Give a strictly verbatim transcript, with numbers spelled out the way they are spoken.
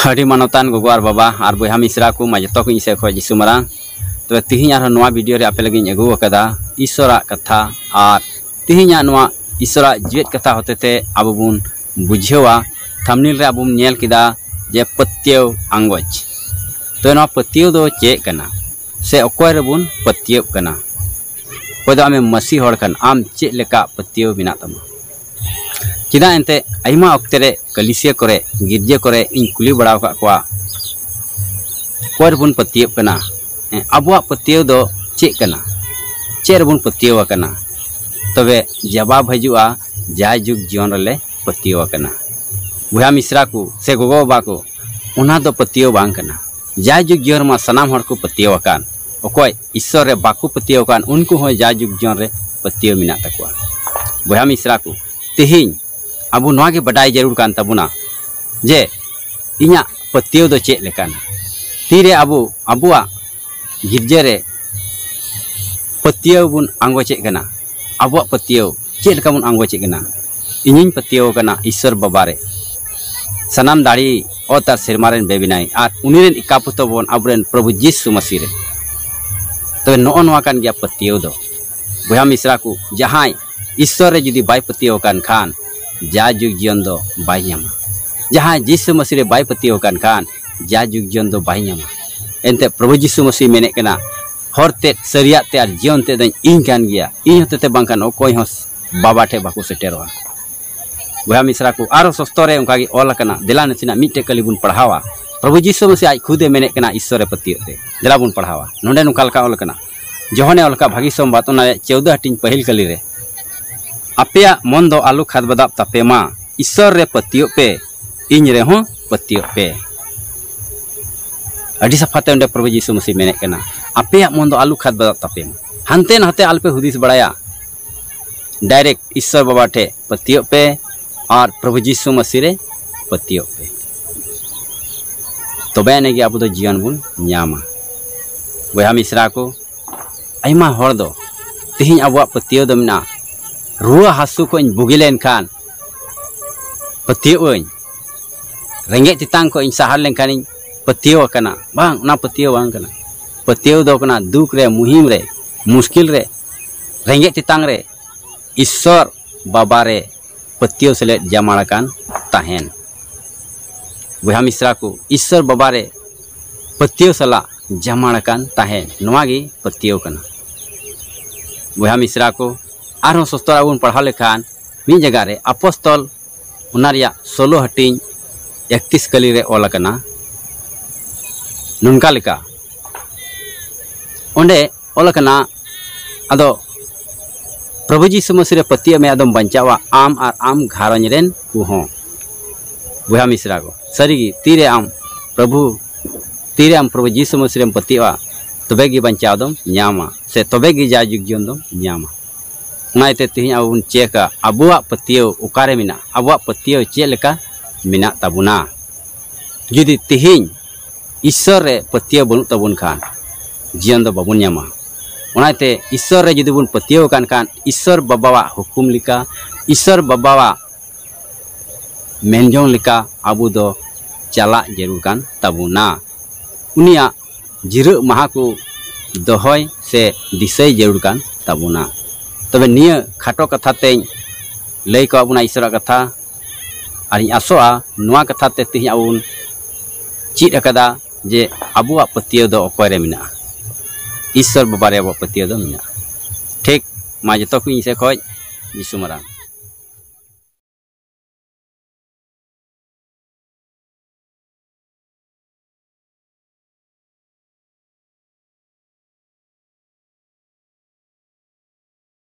ᱟᱹᱰᱤ ᱢᱟᱱᱚᱛᱟᱱ ᱜᱚᱜᱚ ᱟᱨ ᱵᱟᱵᱟ ᱟᱨ ᱵᱚᱭᱦᱟ ᱢᱤᱥᱨᱟ ᱠᱚ, ᱢᱟ ᱡᱚᱛᱚ ᱠᱚ ᱤᱧ ᱥᱮᱫ ᱠᱷᱚᱱ ᱡᱤᱥᱩ ᱢᱟᱨᱟᱝ᱾ ᱛᱚᱵᱮ ᱛᱤᱦᱤᱧ ᱟᱨᱦᱚᱸ ᱱᱚᱣᱟ ᱵᱷᱤᱰᱤᱭᱳ ᱨᱮ ᱟᱯᱮ ᱞᱟᱹᱜᱤᱫ ᱤᱧ ᱟᱹᱜᱩ ᱟᱠᱟᱫᱟ ᱤᱥᱚᱨᱟᱜ ᱠᱟᱛᱷᱟ᱾ ᱟᱨ ᱛᱤᱦᱤᱧᱟᱜ ᱱᱚᱣᱟ ᱤᱥᱚᱨᱟᱜ ᱡᱤᱣᱮᱫ ᱠᱟᱛᱷᱟ ᱦᱚᱛᱮᱛᱮ ᱟᱵᱚ ᱵᱚᱱ ᱵᱩᱡᱷᱟᱹᱣᱟ᱾ ᱛᱷᱟᱢᱱᱮᱞ ᱨᱮ ᱟᱵᱚ ᱵᱚᱱ ᱧᱮᱞ ᱠᱮᱫᱟ ᱡᱮ ᱯᱟᱹᱛᱭᱟᱹᱣ ᱟᱸᱜᱚᱪ᱾ ᱛᱚᱵᱮ ᱱᱚᱣᱟ ᱯᱟᱹᱛᱭᱟᱹᱣ ᱫᱚ ᱪᱮᱫ ᱠᱟᱱᱟ, ᱥᱮ ᱚᱠᱚᱭ ᱨᱮᱵᱚᱱ ᱯᱟᱹᱛᱭᱟᱹᱜ ᱠᱟᱱᱟ? ᱚᱠᱚᱭ ᱫᱚ ᱟᱢᱮᱢ ᱢᱟᱹᱥᱤ ᱦᱚᱲ ᱠᱷᱟᱱ ᱟᱢ ᱪᱮᱫ ᱞᱮᱠᱟ ᱯᱟᱹᱛᱭᱟᱹᱣ ᱢᱮᱱᱟᱜ ᱛᱟᱢᱟ? ᱪᱮᱫᱟᱜ ᱮᱱᱛᱮ ᱟᱭᱢᱟ ᱚᱠᱛᱮ ᱨᱮ ᱠᱟᱹᱞᱤᱥᱤᱭᱟᱹ ᱠᱚᱨᱮ, ᱜᱤᱨᱡᱟᱹ ᱠᱚᱨᱮ ᱤᱧ ᱠᱩᱞᱤ ᱵᱟᱲᱟ ᱟᱠᱟᱫ ᱠᱚᱣᱟ, ᱚᱠᱚᱭ ᱨᱮᱵᱚᱱ ᱯᱟᱹᱛᱭᱟᱹᱜ ᱠᱟᱱᱟ? ᱦᱮᱸ, ᱟᱵᱚᱣᱟᱜ ᱯᱟᱹᱛᱭᱟᱹᱣ ᱫᱚ ᱪᱮᱫ ᱠᱟᱱᱟ? ᱪᱮᱫ ᱨᱮᱵᱚᱱ ᱯᱟᱹᱛᱭᱟᱹᱣ ᱟᱠᱟᱱᱟ? ᱛᱚᱵᱮ ᱡᱟᱵᱟᱵ ᱦᱤᱡᱩᱜᱼᱟ, ᱡᱟᱭ ᱡᱩᱜᱽ ᱡᱤᱭᱚᱱ ᱨᱮᱞᱮ ᱯᱟᱹᱛᱭᱟᱹᱣ ᱟᱠᱟᱱᱟ᱾ ᱵᱚᱭᱦᱟ ᱢᱤᱥᱨᱟ ᱠᱚ ᱥᱮ ᱜᱚᱜᱚ ᱵᱟᱵᱟ ᱠᱚ, ᱚᱱᱟ ᱫᱚ ᱯᱟᱹᱛᱭᱟᱹᱣ ᱵᱟᱝ ᱠᱟᱱᱟ᱾ ᱡᱟᱭ ᱡᱩᱜᱽ ᱡᱤᱭᱚᱱ ᱨᱮᱢᱟ ᱥᱟᱱᱟᱢ ᱦᱚᱲ ᱠᱚ ᱯᱟᱹᱛᱭᱟᱹᱣ ᱟᱠᱟᱱ᱾ ᱚᱠᱚᱭ ᱤᱥᱥᱚᱨ ᱨᱮ ᱵᱟᱠᱚ ᱯᱟᱹᱛᱭᱟᱹᱣ ᱟᱠᱟᱱ, ᱩᱱᱠᱩ ᱦᱚᱸ ᱡᱟᱭ ᱡᱩᱜᱽ ᱡᱤᱭᱚᱱ ᱨᱮ ᱯᱟᱹᱛᱭᱟᱹᱣ ᱢᱮᱱᱟᱜ ᱛᱟᱠᱚᱣᱟ᱾ ᱵᱚᱭᱦᱟ ᱢᱤᱥᱨᱟ ᱠᱚ, ᱛᱮᱦᱮᱧ ᱟᱵᱚ ᱱᱚᱣᱟ ᱜᱮ ᱵᱟᱰᱟᱭ ᱡᱟᱹᱨᱩᱲ ᱠᱟᱱ ᱛᱟᱵᱚᱱᱟ ᱡᱮ ᱤᱧᱟᱹᱜ ᱯᱟᱹᱛᱭᱟᱹᱣ ᱫᱚ ᱪᱮᱫ ᱞᱮᱠᱟᱱᱟ? ᱛᱤᱨᱮ ᱟᱵᱚ ᱟᱵᱚᱣᱟᱜ ᱜᱤᱨᱡᱟᱹ ᱨᱮ ᱯᱟᱹᱛᱭᱟᱹᱣ ᱵᱚᱱ ᱟᱸᱜᱚᱪᱮᱫ ᱠᱟᱱᱟ? ᱟᱵᱚᱣᱟᱜ ᱯᱟᱹᱛᱭᱟᱹᱣ ᱪᱮᱫ ᱞᱮᱠᱟ ᱵᱚᱱ ᱟᱸᱜᱚᱪᱮᱫ ᱠᱟᱱᱟ? ᱤᱧᱤᱧ ᱯᱟᱹᱛᱭᱟᱹᱣ ᱟᱠᱟᱱᱟ ᱤᱥᱥᱚᱨ ᱵᱟᱵᱟ ᱨᱮ, ᱥᱟᱱᱟᱢ ᱫᱟᱲᱮ, ᱚᱛ ᱟᱨ ᱥᱮᱨᱢᱟ ᱨᱮᱱ ᱵᱮᱵᱮᱱᱟᱭ, ᱟᱨ ᱩᱱᱤ ᱨᱮᱱ ᱮᱠᱟ ᱯᱩᱛᱚ ᱵᱚᱱ ᱟᱵᱚᱨᱮᱱ ᱯᱨᱚᱵᱷᱩ ᱡᱤᱥᱩ ᱢᱟᱹᱥᱤ ᱨᱮ᱾ ᱛᱚᱵᱮ ᱱᱚᱜᱼᱚ ᱱᱚᱣᱟ ᱠᱟᱱ ᱜᱮᱭᱟ ᱯᱟᱹᱛᱭᱟᱹᱣ ᱫᱚ᱾ ᱵᱚᱭᱦᱟ ᱢᱤᱥᱨᱟ ᱠᱚ, ᱡᱟᱦᱟᱸᱭ ᱤᱥᱥᱚᱨ ᱨᱮ ᱡᱩᱫᱤ ᱵᱟᱭ ᱯᱟᱹᱛᱭᱟᱹᱣ ᱟᱠᱟᱱ ᱠᱷᱟᱱ, ᱡᱟ ᱡᱩᱜᱽ ᱡᱤᱭᱚᱱ ᱫᱚ ᱵᱟᱭ ᱧᱟᱢᱟ᱾ ᱡᱟᱦᱟᱸᱭ ᱡᱤᱥᱩ ᱢᱟᱹᱥᱤ ᱨᱮ ᱵᱟᱭ ᱯᱟᱹᱛᱭᱟᱹᱣ ᱟᱠᱟᱱ ᱠᱷᱟᱱ, ᱡᱟ ᱡᱩᱜᱽ ᱡᱤᱭᱚᱱ ᱫᱚ ᱵᱟᱭ ᱧᱟᱢᱟ᱾ ᱮᱱᱛᱮ ᱯᱨᱚᱵᱷᱩ ᱡᱤᱥᱩ ᱢᱟᱹᱥᱤ ᱢᱮᱱᱮᱫ ᱠᱟᱱᱟ, "ᱦᱚᱨ ᱛᱮᱫ, ᱥᱟᱹᱨᱤᱭᱟᱜ ᱛᱮ ᱟᱨ ᱡᱤᱭᱚᱱ ᱛᱮᱫ ᱫᱚᱧ ᱤᱧ ᱠᱟᱱ ᱜᱮᱭᱟ᱾ ᱤᱧ ᱦᱚᱛᱮᱛᱮ ᱵᱟᱝᱠᱷᱟᱱ ᱚᱠᱚᱭ ᱦᱚᱸ ᱵᱟᱵᱟ ᱴᱷᱮᱱ ᱵᱟᱠᱚ ᱥᱮᱴᱮᱨᱚᱜᱼᱟ᱾" ᱵᱚᱭᱦᱟ ᱢᱤᱥᱨᱟ ᱠᱚ, ᱟᱨᱚ ᱥᱚᱥᱛᱚ ᱨᱮ ᱚᱱᱠᱟ ᱜᱮ ᱚᱞ ᱟᱠᱟᱱᱟ᱾ ᱫᱮᱞᱟ ᱱᱟᱥᱮᱱᱟᱜ ᱢᱤᱫᱴᱮᱡ ᱠᱟᱹᱞᱤ ᱵᱚᱱ ᱯᱟᱲᱦᱟᱣᱟ᱾ ᱯᱨᱚᱵᱷᱩ ᱡᱤᱥᱩ ᱢᱟᱹᱥᱤ ᱟᱡ ᱠᱷᱩᱫ ᱮ ᱢᱮᱱᱮᱫ ᱠᱟᱱᱟ ᱤᱥᱥᱚᱨ ᱨᱮ ᱯᱟᱹᱛᱭᱟᱹᱜ ᱛᱮ᱾ ᱫᱮᱞᱟ ᱵᱚᱱ ᱯᱟᱲᱦᱟᱣᱟ᱾ ᱱᱚᱰᱮ ᱱᱚᱝᱠᱟ ᱞᱮᱠᱟ ᱚᱞ ᱟᱠᱟᱱᱟ᱾ ᱡᱚᱦᱚᱱᱮ ᱚᱞ ᱟᱠᱟᱫ ᱵᱷᱟᱹᱜᱤ ᱥᱚᱢᱵᱟᱫ, ᱚᱱᱟ ᱨᱮᱭᱟᱜ ᱪᱳᱣᱫᱟ ᱦᱟᱹᱴᱤᱧ ᱯᱟᱹᱦᱤᱞ ᱠᱟᱹᱞᱤ ᱨᱮ, "ᱟᱯᱮᱭᱟᱜ ᱢᱚᱱ ᱫᱚ ᱟᱞᱚ ᱠᱷᱟᱫᱽ ᱵᱟᱫᱟᱵ ᱛᱟᱯᱮ ᱢᱟ, ᱤᱥᱥᱚᱨ ᱨᱮ ᱯᱟᱹᱛᱭᱟᱹᱜ ᱯᱮ, ᱤᱧ ᱨᱮᱦᱚᱸ ᱯᱟᱹᱛᱭᱟᱹᱜ ᱯᱮ᱾" ᱟᱹᱰᱤ ᱥᱟᱯᱷᱟᱛᱮ ᱚᱸᱰᱮ ᱯᱨᱚᱵᱷᱩ ᱡᱤᱥᱩ ᱢᱟᱹᱥᱤ ᱢᱮᱱᱮᱫ ᱠᱟᱱᱟ, "ᱟᱯᱮᱭᱟᱜ ᱢᱚᱱ ᱫᱚ ᱟᱞᱚ ᱠᱷᱟᱫᱽ ᱵᱟᱫᱟᱵ ᱛᱟᱯᱮ ᱢᱟ, ᱦᱟᱱᱛᱮ ᱱᱟᱛᱮ ᱟᱞᱚᱯᱮ ᱦᱩᱫᱤᱥ ᱵᱟᱲᱟᱭᱟ, ᱰᱟᱭᱨᱮᱠᱴ ᱤᱥᱥᱚᱨ ᱵᱟᱵᱟ ᱴᱷᱮᱱ ᱯᱟᱹᱛᱭᱟᱹᱜ ᱯᱮ ᱟᱨ ᱯᱨᱚᱵᱷᱩ ᱡᱤᱥᱩ ᱢᱟᱹᱥᱤ ᱨᱮ ᱯᱟᱹᱛᱭᱟᱹᱜ ᱯᱮ, ᱛᱚᱵᱮ ᱟᱹᱱᱤᱡ ᱜᱮ ᱟᱵᱚ ᱫᱚ ᱡᱤᱭᱚᱱ ᱵᱚᱱ ᱧᱟᱢᱟ᱾" ᱵᱚᱭᱦᱟ ᱢᱤᱥᱨᱟ ᱠᱚ, ᱟᱭᱢᱟ ᱦᱚᱲ ᱫᱚ ᱛᱮᱦᱮᱧ ᱟᱵᱚᱣᱟᱜ ᱯᱟᱹᱛᱭᱟᱹᱣ ᱫᱚ ᱢᱮᱱᱟᱜᱼᱟ, ᱨᱩᱣᱟᱹ ᱦᱟᱹᱥᱩ ᱠᱷᱚᱱ ᱤᱧ ᱵᱩᱜᱤ ᱞᱮᱱᱠᱷᱟᱱ ᱯᱟᱹᱛᱭᱟᱹᱜ ᱟᱹᱧ, ᱨᱮᱸᱜᱮᱡ ᱛᱮᱛᱟᱝ ᱠᱷᱚᱱ ᱤᱧ ᱥᱟᱦᱟ ᱞᱮᱱᱠᱷᱟᱱᱤᱧ ᱯᱟᱹᱛᱭᱟᱹᱣ ᱟᱠᱟᱱᱟ᱾ ᱵᱟᱝ, ᱚᱱᱟ ᱯᱟᱹᱛᱭᱟᱹᱣ ᱵᱟᱝ ᱠᱟᱱᱟ᱾ ᱯᱟᱹᱛᱭᱟᱹᱣ ᱫᱚ ᱠᱟᱱᱟ ᱫᱩᱠ ᱨᱮ, ᱢᱩᱦᱤᱢ ᱨᱮ, ᱢᱩᱥᱠᱤᱞ ᱨᱮ, ᱨᱮᱸᱜᱮᱡ ᱛᱮᱛᱟᱝ ᱨᱮ ᱤᱥᱥᱚᱨ ᱵᱟᱵᱟ ᱨᱮ ᱯᱟᱹᱛᱭᱟᱹᱣ ᱥᱮᱞᱮᱫ ᱡᱟᱢᱟᱲ ᱟᱠᱟᱱ ᱛᱟᱦᱮᱱ᱾ ᱵᱚᱭᱦᱟ ᱢᱤᱥᱨᱟ ᱠᱚ, ᱤᱥᱥᱚᱨ ᱵᱟᱵᱟ ᱨᱮ ᱯᱟᱹᱛᱭᱟᱹᱣ ᱥᱟᱞᱟᱜ ᱡᱟᱢᱟᱲ ᱟᱠᱟᱱ ᱛᱟᱦᱮᱱ, ᱱᱚᱣᱟ ᱜᱮ ᱯᱟᱹᱛᱭᱟᱹᱣ ᱠᱟᱱᱟ᱾ ᱵᱚᱭᱦᱟ ᱢᱤᱥᱨᱟ ᱠᱚ, ᱟᱨᱦᱚᱸ ᱥᱚᱥᱛᱚᱨ ᱟᱵᱚ ᱵᱚᱱ ᱯᱟᱲᱦᱟᱣ ᱞᱮᱠᱷᱟᱱ, ᱢᱤᱫ ᱡᱟᱭᱜᱟ ᱨᱮ ᱟᱯᱚᱥᱛᱚᱞ, ᱚᱱᱟ ᱨᱮᱭᱟᱜ ᱥᱳᱞᱳ ᱦᱟᱹᱴᱤᱧ, ᱮᱠᱛᱤᱥ ᱠᱟᱹᱞᱤ ᱨᱮ ᱚᱞ ᱟᱠᱟᱱᱟ ᱱᱚᱝᱠᱟ ᱞᱮᱠᱟ᱾ ᱚᱸᱰᱮ ᱚᱞ ᱟᱠᱟᱱᱟ, ᱟᱫᱚ ᱯᱨᱚᱵᱷᱩ ᱡᱤᱥᱩ ᱢᱟᱹᱥᱤ ᱨᱮ ᱯᱟᱹᱛᱭᱟᱹᱜ ᱢᱮ, ᱟᱫᱚᱢ ᱵᱟᱧᱪᱟᱣᱟ, ᱟᱢ ᱟᱨ ᱟᱢ ᱜᱷᱟᱨᱚᱸᱡᱽ ᱨᱮᱱ ᱠᱚᱦᱚᱸ᱾ ᱵᱚᱭᱦᱟ ᱢᱤᱥᱨᱟ ᱠᱚ, ᱥᱟᱹᱨᱤᱜᱮ ᱛᱤᱨᱮ ᱟᱢ ᱯᱨᱚᱵᱷᱩ, ᱛᱤᱨᱮ ᱟᱢ ᱯᱨᱚᱵᱷᱩ ᱡᱤᱥᱩ ᱢᱟᱹᱥᱤ ᱨᱮᱢ ᱯᱟᱹᱛᱭᱟᱹᱜᱼᱟ, ᱛᱚᱵᱮ ᱜᱮ ᱵᱟᱧᱪᱟᱣ ᱫᱚᱢ ᱧᱟᱢᱟ, ᱥᱮ ᱛᱚᱵᱮ ᱜᱮ ᱡᱟᱭ ᱡᱩᱜᱽ ᱡᱤᱭᱚᱱ ᱫᱚᱢ ᱧᱟᱢᱟ᱾ ᱚᱱᱟ ᱤᱭᱟᱹᱛᱮ ᱛᱮᱦᱮᱧ ᱟᱵᱚ ᱵᱚᱱ ᱪᱮᱠᱟ, ᱟᱵᱚᱣᱟᱜ ᱯᱟᱹᱛᱭᱟᱹᱣ ᱚᱠᱟᱨᱮ ᱢᱮᱱᱟᱜᱼᱟ, ᱟᱵᱚᱣᱟᱜ ᱯᱟᱹᱛᱭᱟᱹᱣ ᱪᱮᱫ ᱞᱮᱠᱟ ᱢᱮᱱᱟᱜ ᱛᱟᱵᱚᱱᱟ᱾ ᱡᱩᱫᱤ ᱛᱮᱦᱮᱧ ᱤᱥᱥᱚᱨ ᱨᱮ ᱯᱟᱹᱛᱭᱟᱹᱣ ᱵᱟᱹᱱᱩᱜ ᱛᱟᱵᱚᱱ ᱠᱷᱟᱱ, ᱡᱤᱭᱚᱱ ᱫᱚ ᱵᱟᱵᱚᱱ ᱧᱟᱢᱟ᱾ ᱚᱱᱟᱛᱮ ᱤᱥᱥᱚᱨ ᱨᱮ ᱡᱩᱫᱤ ᱵᱚᱱ ᱯᱟᱹᱛᱭᱟᱹᱣ ᱟᱠᱟᱱ ᱠᱷᱟᱱ, ᱤᱥᱥᱚᱨ ᱵᱟᱵᱟᱣᱟᱜ ᱦᱩᱠᱩᱢ ᱞᱮᱠᱟ, ᱤᱥᱥᱚᱨ ᱵᱟᱵᱟᱣᱟᱜ ᱢᱮᱱᱡᱚᱝ ᱞᱮᱠᱟ ᱟᱵᱚ ᱫᱚ ᱪᱟᱞᱟᱜ ᱡᱟᱹᱨᱩᱲ ᱠᱟᱱ ᱛᱟᱵᱚᱱᱟ᱾ ᱩᱱᱤᱭᱟᱜ ᱡᱤᱨᱟᱹᱜ ᱢᱟᱦᱟ ᱠᱚ ᱫᱚᱦᱚᱭ ᱥᱮ ᱫᱤᱥᱟᱹᱭ ᱡᱟᱹᱨᱩᱲ ᱠᱟᱱ ᱛᱟᱵᱚᱱᱟ᱾ ᱛᱚᱵᱮ ᱱᱤᱭᱟᱹ ᱠᱷᱟᱴᱚ ᱠᱟᱛᱷᱟ ᱛᱮᱧ ᱞᱟᱹᱭ ᱠᱟᱜ ᱵᱚᱱᱟ ᱤᱥᱚᱨᱟᱜ ᱠᱟᱛᱷᱟ, ᱟᱨᱤᱧ ᱟᱥᱚᱜᱼᱟ ᱱᱚᱣᱟ ᱠᱟᱛᱷᱟ ᱛᱮ ᱛᱮᱦᱮᱧ ᱟᱵᱚ ᱵᱚᱱ ᱪᱮᱫ ᱟᱠᱟᱫᱟ ᱡᱮ ᱟᱵᱚᱣᱟᱜ ᱯᱟᱹᱛᱭᱟᱹᱣ ᱫᱚ ᱚᱠᱚᱭ ᱨᱮ ᱢᱮᱱᱟᱜᱼᱟ᱾ ᱤᱥᱥᱚᱨ ᱵᱟᱵᱟ ᱨᱮ ᱟᱵᱚᱣᱟᱜ ᱯᱟᱹᱛᱭᱟᱹᱣ ᱫᱚ ᱢᱮᱱᱟᱜᱼᱟ᱾ ᱴᱷᱤᱠ, ᱢᱟ ᱡᱚᱛᱚ ᱠᱚ ᱤᱧ ᱥᱮᱫ ᱠᱷᱚᱱ ᱡᱤᱥᱩ ᱢᱟᱨᱟᱝ᱾